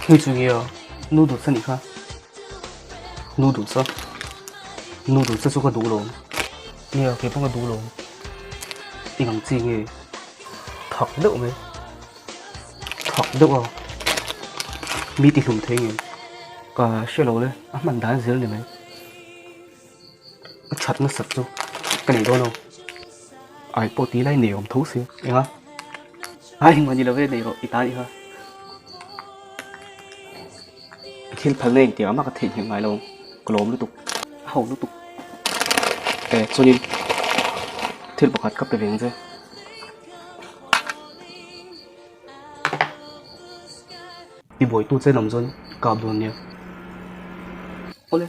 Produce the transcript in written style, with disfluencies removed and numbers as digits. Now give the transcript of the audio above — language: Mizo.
Hei chu nge a noodles a nih kha. Noodles a? Noodles a chu ka duh lo. Nia kei pawh ka duh lo. Eng ang chi nge? Thak deuh mai. Thak deuh a. Mi ti hlum thei nge? Ka hre lo le, a hman dan zel ni mai. A that nasat chu ka nei dawn lo. Ai pawh ti lai nei awm tho si. Eng a? Ai engmah ni lo ve nei rawh i ta nih kha. Thil phal na engtiang ah mah ka theihnghilh ngai lo ka lawm lutuk a ho lutuk e chuanin thil pakhat ka pe ve ang che. I buaitu che lam chuan kap dawn nia. Awle.